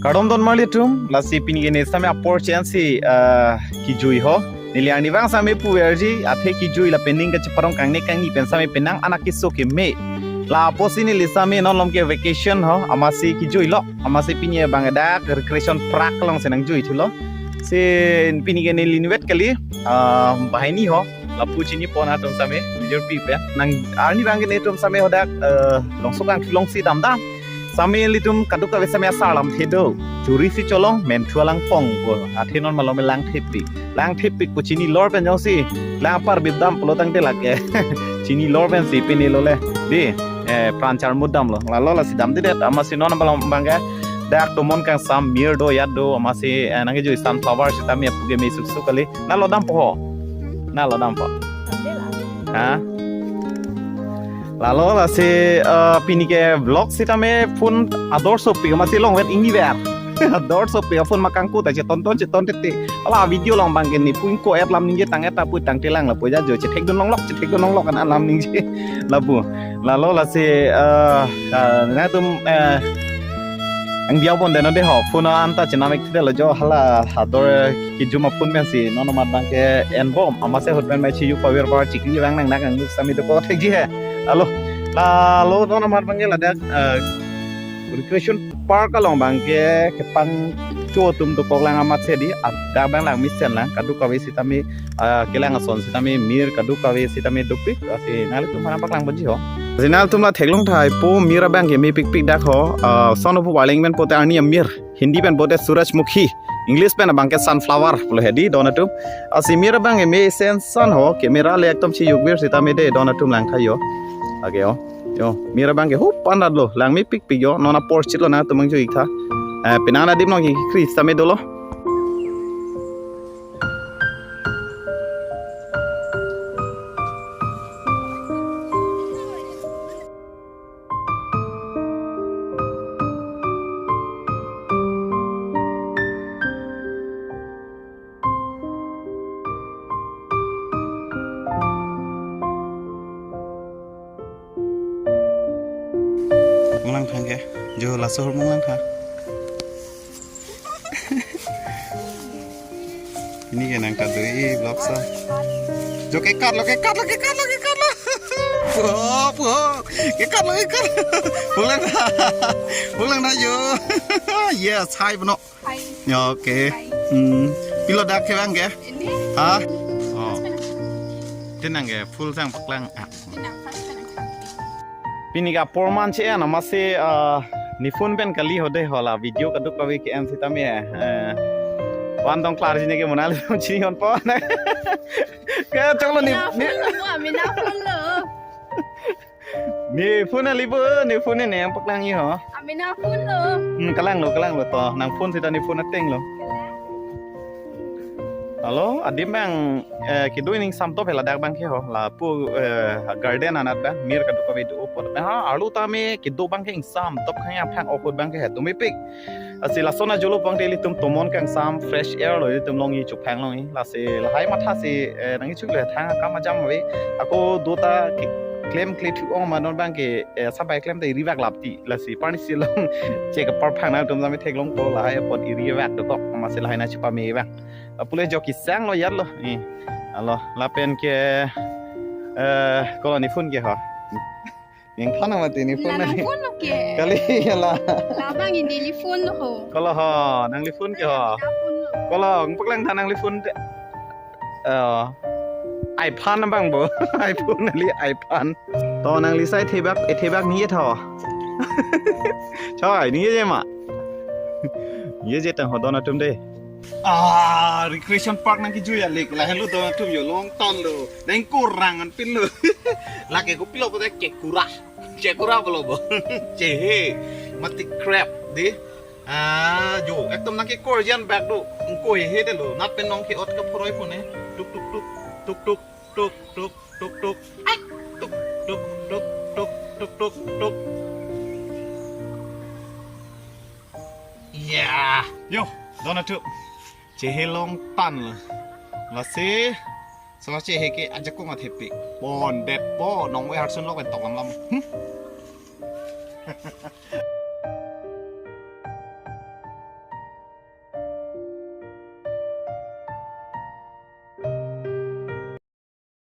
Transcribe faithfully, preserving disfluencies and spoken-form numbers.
Kardom don marli atum, lasi pini ke ne sitame apor chen si, ah, kejui ho. Neli arnivang sitame puverji, athe kejui lapen ning kacheparong kangnek kangni pen sitame penang anak keso keme. La apotsi neli sitame non malom ke vacation ho, amatsi kejui lo, amatsi pini abang dak recreation park along si nangjui thulo. Si pini ke neli inutvet kali, ah, banghini ho, lapu chini pon atum sitame, mijor pi pen. Nang arnivang ke netum sitame hadak, eh, longso kangthu alongsi damdam. Sitame ilitum kadokave sitame asar lamthe do. Churi si cholong, menthu alang pong ko. Athe non malom langthepik. Langthepik ko chini lor pen jongsi. Lang apar bibdam pulo tangte lake. Chini lor pensi pini lo le. Di, eh, pran charmut damlo. Lalo lasi damdedet. Amatsi non malom abang ke dak tomon kangsam mir do yat do. Amatsi, eh, nangkejui sunflower sitame apu keme suksuk kali. Nalo dampo ho. Nalo dampo. Ha? Lalo lasi, eh, pini ke vlog sitame phone ador sopik amatsi longvet ingniver. Ador sopik phone makangku ta cheton ton cheton tete. Hala video along abang ke ne pu ingko-et lam ningje tang-et ta pu tangte lang lapu ja jo chethekdun longlok chethekdun longlok an lam ningje. Lapu. Lalo lasi, eh, eh, nangtum, eh, ang dia pon deno de ho, phone anta chenam ek thide lo jo hala ador kejum aphone pensi, non amat abang ke enbom, amatsi ahut pen mai chiyu power power chikli abang nang nang ang sitame dokok thekji he. Alo, lalo non amat abang ke ladak, eh, recreation park along abang ke kepangcho atum dokok lang amatsi di, dak abang lang mesen lang, kadokave sitame, ah, kelang ason sitame mir kadokave sitame dopik, lasi nanglitum aphan nangpaklang ponji ho. Lasi nanglitum la theklong thai po mir abang ke mepikpik dak ho, ah, son of warning pen pote arni amir, Hindi pen pote Surajmukhi, English pen abang ke sunflower pulo he di don atum. Lasi mir abang ke mesen san ho, camera le ekdom chiyukvir sitame de don atum lang tha yo. Ake yo. Yo, mir abang ke hupan rat lo, lang mepikpik yo, non apor chit lo nangtum nangju ik tha. Eh, penang adim along ke kri sitame dolo. Munglang thang ke, jo laso hur munglang thang. Ini ke nang kadoi vlog sa. Jo kekat lo, kekat lo, kekat lo, kekat lo. Puho, puho. Kekat lo, kekat lo. Pulang na. Pulang na jo. Yes, hai bono. Hai. Ya, oke. Hai. Hmm. Pilo dak ke bang ke? Ini. Ha? Oh. Tenang ke, full sang paklang. Ah. Tenang, pas tenang. Pini ke apor man che-en amatsi, ah, ne phone pen kali ho de ho la video kadokave ke-en sitame, eh, van tong klar jine ke monal chini hon po na. Ke choklo ne, amena ne phone lo, amena phone lo. Ne phone ali bo, ne phone ne nangpaklangji ho. Amena phone lo. Hmm, kalang lo, kalang lo to. Nang phone sita ne phone ateng lo. Kalang. Alo, adim abang, eh, kedo ingsam top he ladak abang ke ho. Lapu, eh, garden anat abang, mir kadokave do apot. Ha, arlo tame kedo abang ke ingsam top khang aphang ahut abang ke he dopik. Lasi lason ajolo abang te ilitum tomon kangsam fresh air lo ilitum longji chophang longji. Lasi lahai matha si, eh, nangji chuk le thang akam ajam ave. Ako do ta ke-, klemkle thu-ong ma non abang ke, eh, sabai klem ta iri vak lap ti. Lasi parni si long che kapar phang nangtum sitame theklong po lahai apot iri vak dokok amatsi lahai nangchepame vak. Apule jo kisang lo yat lo. Eh. Alo, lapen ke, eh, kolo ne phone ke ho. Yang thana mati ne phone la nang nali. Phone lo ke? Kali ya la. Labang ini ne phone lo ho. Kolo ho, nangli phone ke ho. Nang phone lo. Kolo, nangpaklang tha nangli phone te. Oh. iPhone abang bo. iPhone nali iPhone. To nangli sai thebak, eh, thebak ni tho. Choi, ni je ma. Ni je tang ho don atum de. Ah, recreation park nangkejui alik. Lahenlo don atum yo longtan lo. Nang kurang anpin lo. Lake kopilo pote kekura. Kekura pulo bo. Chehe. Mati crab di. Ah, jo, ekdom nangkekor jan bak do. Ingko hehe de lo. Nat pen nong ke-ot kaphoroi pune. Tuk tuk tuk. Tuk tuk tuk tuk tuk tuk. Ai. Tuk tuk tuk tuk tuk tuk tuk. Iya. Yo, don atum. Chehe longtan lo. Lasi. Sala chehe ke ajakong athepik. Pon det po nong we harsun lok pen tok lam lam. Hmm?